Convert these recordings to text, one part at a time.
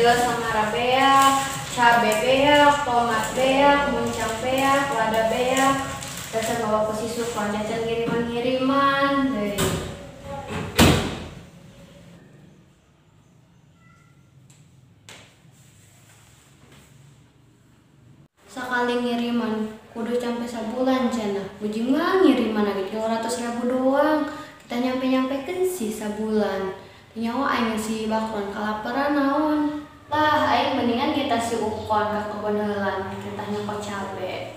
Ieu samara beak, cabe beak, tomat beak, muncang beak, lada beak. Dasar bawa si Sukon jajan ngiriman-ngiriman deui. Sakali ngiriman kudu sampai sabulan cenah. Bujing mah ngiriman lagi 300.000 doang. Kita nyampe-nyampekeun sih sabulan. Nyawa aing si Bakron kalaparan naon. Lah aing mendingan kita si Ukon ka kebon heulan, kita nyokot cabe.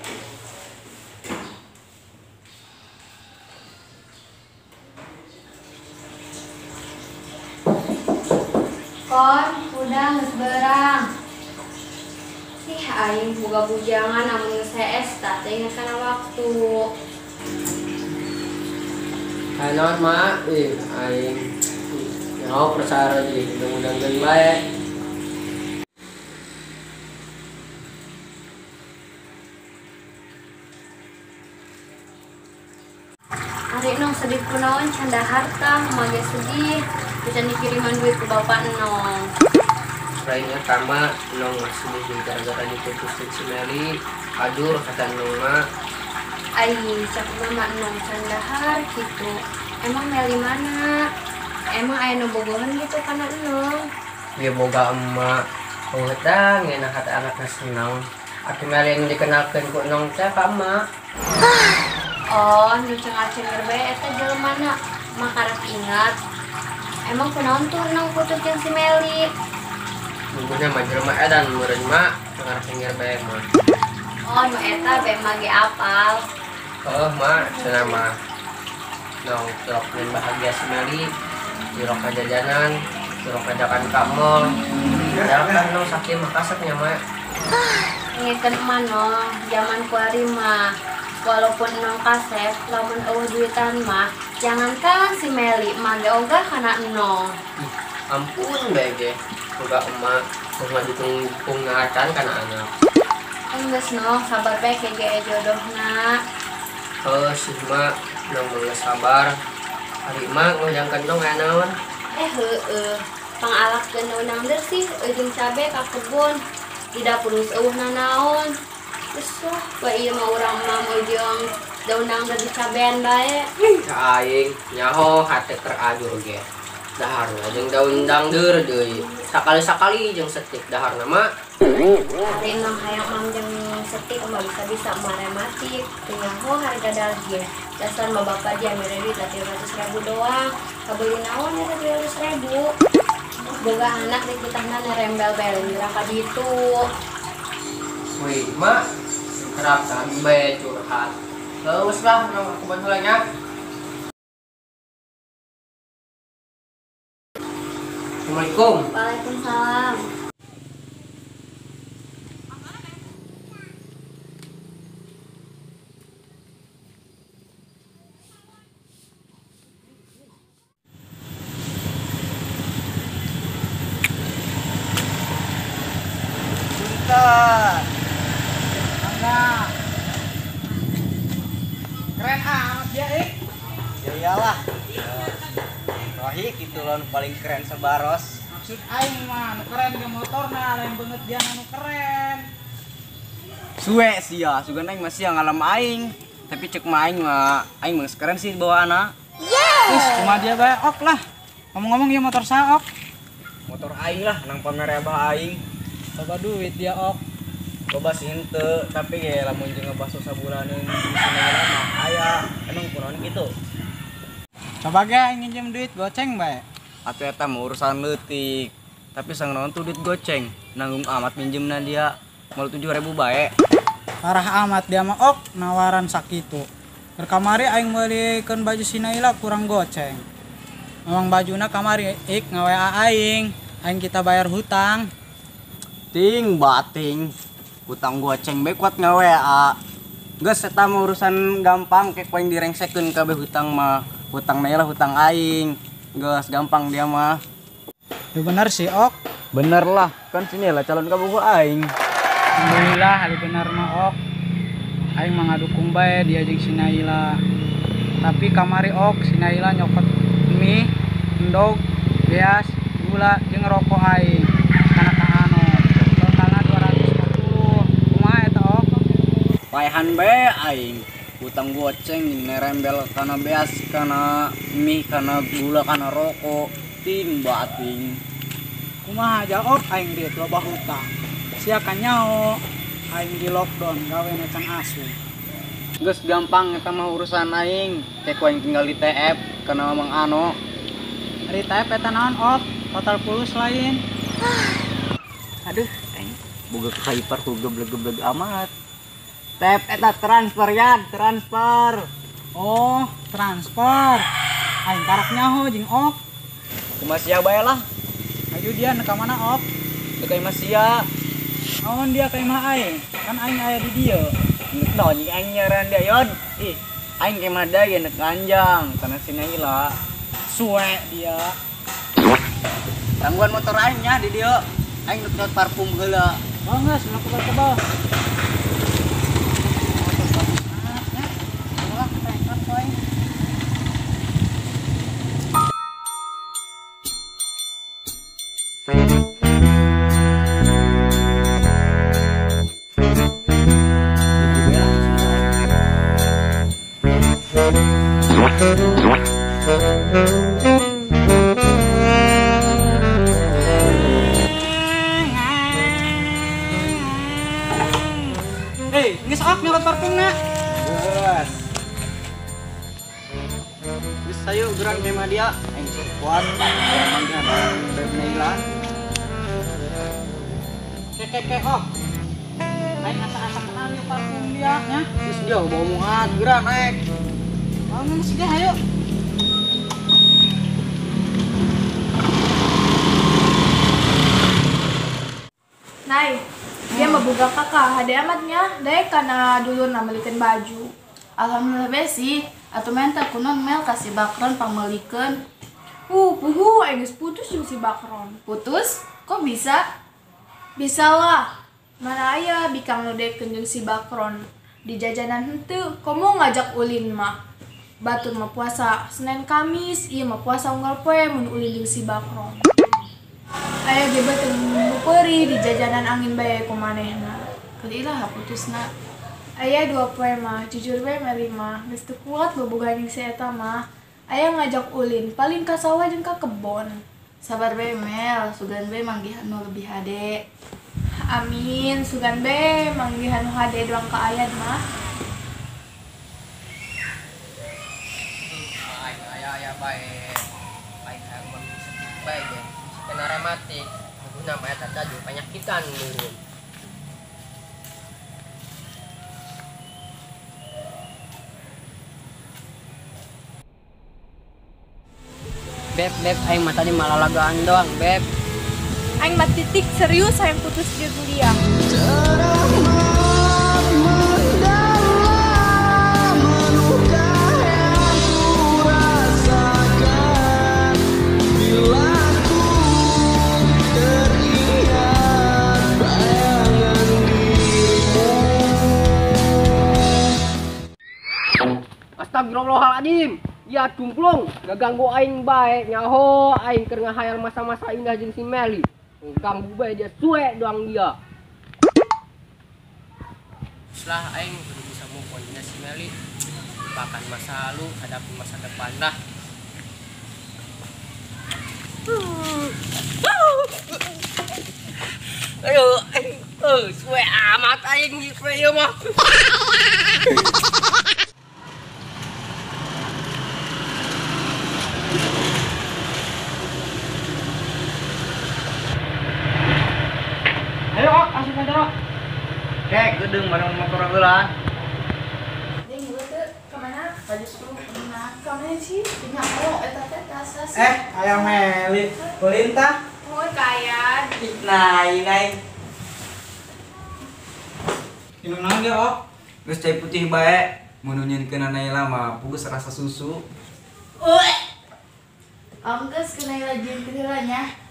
Kon, udah geus berang. Ih aing boga bujangan amun geus hees tah teu inget kana waktu. Hayo naon mak? Ih aing nyaho perasaan deui undang-undangkeun bae. Ari nong sedih kunaon can dahar tah mage sedih bisa dikiriman duit ku bapak nong. Lainnya tama nong masih sedih gara-gara diputusin si Meli. Aduh kata nong mah. Ai cak mama nong can dahar gitu. Emang Meli mana? Emang aya nu bogohan gitu kana nong? Dia boga emak. Heuh ngeunah kata anakna senang. Aki Meli nu dikenalkeun ku nong teh ka emak. Oh, nu cengar-cengir bae eta jelemana. Mah karek ingat. Emang kunaon tuh nong putus jeung si Meli? Mungkin mah jelema edan meureun mah cengar-cengir bae mah. Oh, nu eta bae mah ge apal. Heuh mah cenah mah. Nong cilok min bahagia si Meli, cilok jajanan, cilok ajakan ka mall. Padahal kan nong sakieu mah kasep nya mah. Ingekeun mah nong, zaman kuari mah. Walaupun nong kasep, lamun eueuh duitan mah, jangankan si Meli, mah ge ogah kana nong. Ih, ampun bae ge. Boga emak, geus dukung ngacan kana anak. Enggeus nong, sabar bae ke ge jodohna. Heuh sih mak, nong geus sabar. Ari mak ngundangkeun nong aya naon? Heueuh. Pangalakeun undang deui sih jeung cabe ka kebun. Di dapur geus eueuh nanaon. Geus lah, bae ieu mah urang mah jeung daun dangdut di cabean bae. Ka aing nyaho hate keur ajur ge. Daharna jeung daun dangdeur deui. Sakali-sakali jeung setik daharna mah. Ari nong hayang mam jeung setik mah bisa-bisa marematik. Teu nyaho harga daging. Dasar mah bapak dia mere duit 300.000 doang. Kabeuli naon eta 300.000? Boga anak dititahna nerembel bae geura ka ditu. Wih, mak, kerap tadi bae curhat. Terus lah, nong aku bantu nya. Assalamualaikum. Waalaikumsalam. Bentar. Enggak. Keren amat dia, eh. Ya iyalah. Rohik itu loh paling keren sebaros. Maksud aing mah nu keren ge motorna, lain banget dia nu keren. Suwe sia, sugan aing masih yang ngalam aing. Tapi cek mah aing mah aing mah keren sih bawaanna. Yeah. Terus kumaha dia bae ok lah. Ngomong-ngomong ieu motor saha ok? Motor aing lah nang pamer abah aing. Loba duit dia ok. Loba sih henteu, tapi ge lamun jeung ngebaso sabulaneun di sini mah aya. Emang kunaon kitu? Coba ge aing nginjem duit goceng bae. Atuh eta mah urusan leutik. Tapi sang naon tuh duit goceng, nanggung amat minjemna dia. Mal 7.000 bae. Parah amat dia mah ok nawaran sakitu. Keur kamari aing meulikeun baju si Naila kurang goceng. Memang bajuna kamari ik nga-WA aing, aing kita bayar hutang. Ting bating. Hutang goceng bae kuat nga-WA. Geus eta mah urusan gampang kek paling direngsekeun kabeh hutang mah. Hutang Naila hutang aing. Geus gampang dia mah. Ya bener sih ok. Bener lah, kan sini lah calon kabogoh aing. Alhamdulillah hari bener mah ok. Aing mah ngadukung bae dia jeung si Naila. Tapi kamari ok si Naila nyokot mie, endog, beas, gula jeung rokok aing. Kana ka Paehan bae aing. Hutang goceng nerembel kana beas, kana mie, kana gula, kana rokok. Ting bating. Kumaha aja ok aing dit loba hutang. Sia kanyao aing di lockdown gawe can asu. Geus gampang eta mah urusan aing. Cek aing tinggal di TF kana Mang Ano. Ari TF eta naon ok? Total pulus lain. Aduh, aing boga kaipar ku gebleg-gebleg amat. TF eta transfer ya, transfer. Oh, transfer. Aing karak nyaho jeung ok. Kumaha sia bae lah. Ayo dia ka mana ok? Ka imah sia. Naon dia ka imah aing? Kan aing aya di dieu. Naon jeung aing nyaran dia yon. Ih, aing ke imah da ye nek anjang kana si Naila. Suwe dia. Tangguhan motor aing nya di dieu. Aing nuk parfum heula. Oh geus, ulah kebal-kebal. Hei, geus ok nyokot parfumna. Geus. Geus ayo gerak ke imah dia. Aing kuat manggihan Beb Naila. Keke ok. Aing asa-asa kenal ieu parfum dia nya. Geus dia bawa muat gerak naik. Oh, geus ge hayu. Nay, dia membuka kakak hade amatnya, daek kana dulurna meulikeun baju. Alhamdulillah be sih, atuh menta kunon Mel kasih Bakron pangmeulikeun. Puhu aing geus putus jeung si Bakron. Putus? Kok bisa? Bisa lah. Mana aya bikang nu dekeun jeung si Bakron. Di jajanan henteu, komo ngajak ulin mah. Batur mah puasa Senin Kamis, ieu mah puasa unggal poe mun ulin jeung si Bakron. Aya ge beuteung peuri di jajanan angin bae ku manehna. Keur iraha putusna? Aya 2 poe mah, jujur we Meli mah, geus teu kuat bobogohan jeung si eta mah. Aya ngajak ulin, paling ka sawah jeung ka kebon. Sabar be Mel, sugan be manggihan nu lebih hade. Amin, sugan be manggihan nu hade doang ka ayat mah. Aing aya-aya bae. Aing hayang sedih bae ge. Kena rematik, guna mah eta tadi penyakitan meureun. Beb, beb, aing mah tadi malah lagaan doang, beb. Aing mah titik serius hayang putus jeung dia. Astagfirullahaladzim. Ya cumplung, ganggu aing bae nyaho aing keur ngahayal masa-masa indah jeung si Meli. Ganggu bae dia suwe doang dia. Setelah aing kudu bisa move on dina si Meli, lupakan masa lalu, hadapi masa depan lah. Aduh, aing suwe amat aing ieu mah. Ayo ok, asup ka jero. Kek, geudeung bareng motor heula. Ding heula teu ka mana? Ka justru pernah. Ka mana sih? Nyaho eta teh tasa sih. Ayang Meli, ulin tah? Mun ka ayat. Nah, naik. Minum naon ge ok? Geus cai putih bae, mun nu nyieunkeun Naila mah pugus rasa susu. Anggeus ke Naila jeung heula nya.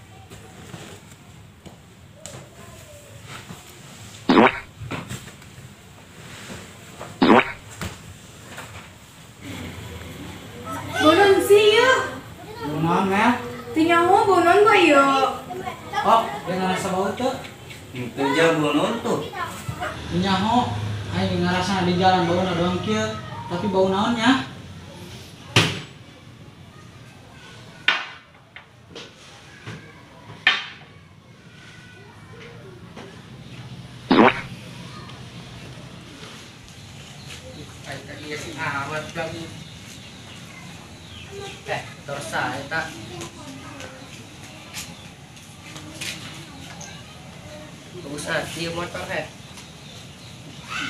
Bonon sih ieu. Bonon Mel? Teu nyaho bonon bae ieu. Ok, dia ngarasa bau teu? Teu jauh bonon tuh. Nyaho. Aing ngarasa di jalan bauna doang kieu, tapi bau naon nya? Aing teh ieu si Ahmad lagi. Torsa eta. Bagus hati motor heh.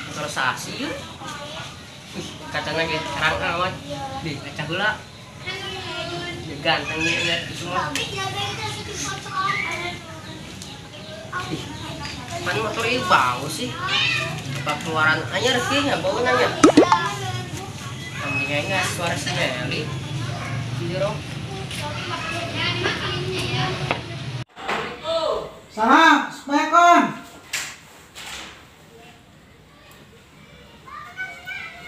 Motor sasi yeuh. Ih, kacana ge terang amat. Di kaca heula. Ganteng ieu nya itu mah. Ih, pan motor ieu bau sih. Apa keluaran anyar sih nya bau nanya. Kambing aing suara si Meli. Jero. Salam, Assalamualaikum.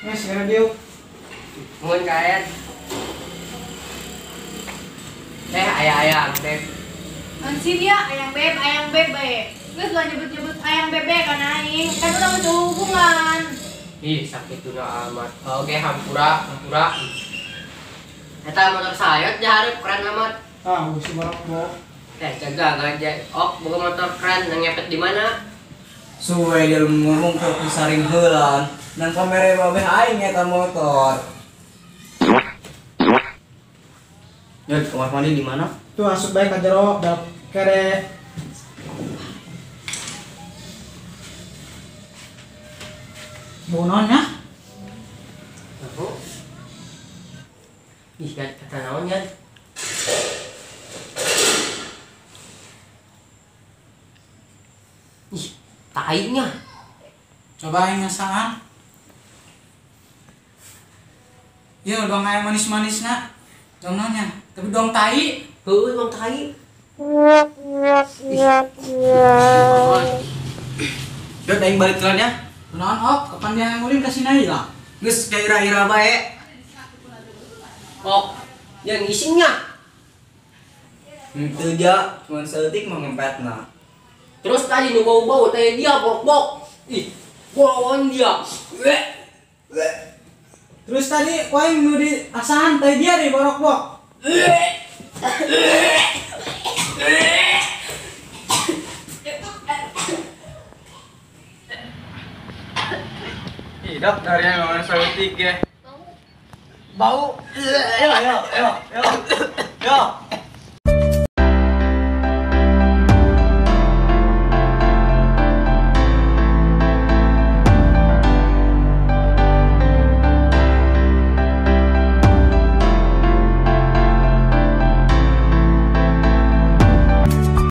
Yes, radio. Mun kaen. Ayang beb. Anjir ya, ayang beb bae. Geus lah nyebut-nyebut ayang bebek kana aing. Kan urang geus hubungan. Ih, sakit tuna amat. Oke, hampura, hampura. Eta motor sayot jahareup keren amat. Ah, geus barok. Jaga gajah. Ok, boga motor keren nang ngepet di mana? Suwe dia ngomong ke pisaring heulan. Nang kamere babeh aing eta motor. Yod, kamar mandi di mana? Tuh asup bae ka jero, dap kere. Bau naon nya? Bau. Ih, kata naon nya? Ih, tainya. Coba aing ngasaan. Ieu doang aya manis-manisna. Dong naonnya? Tapi dong tai. Heueuh, dong tai. Yod, aing balik kelan ya. Kunaon ok, kapan dia ngulin ka si Naila? Geus kaira-ira bae. Ok, yang isinya. Henteu ja, mun saeutik mah ngempetna. Terus tadi nu bau-bau teh dia bok-bok. Ih, bauan dia. Terus tadi wae nu di asahan teh dia di borok-bok. Ih, dok, dari yang ngomong saeutik ge. Bau. Yo, yo, yo, yo. Yo.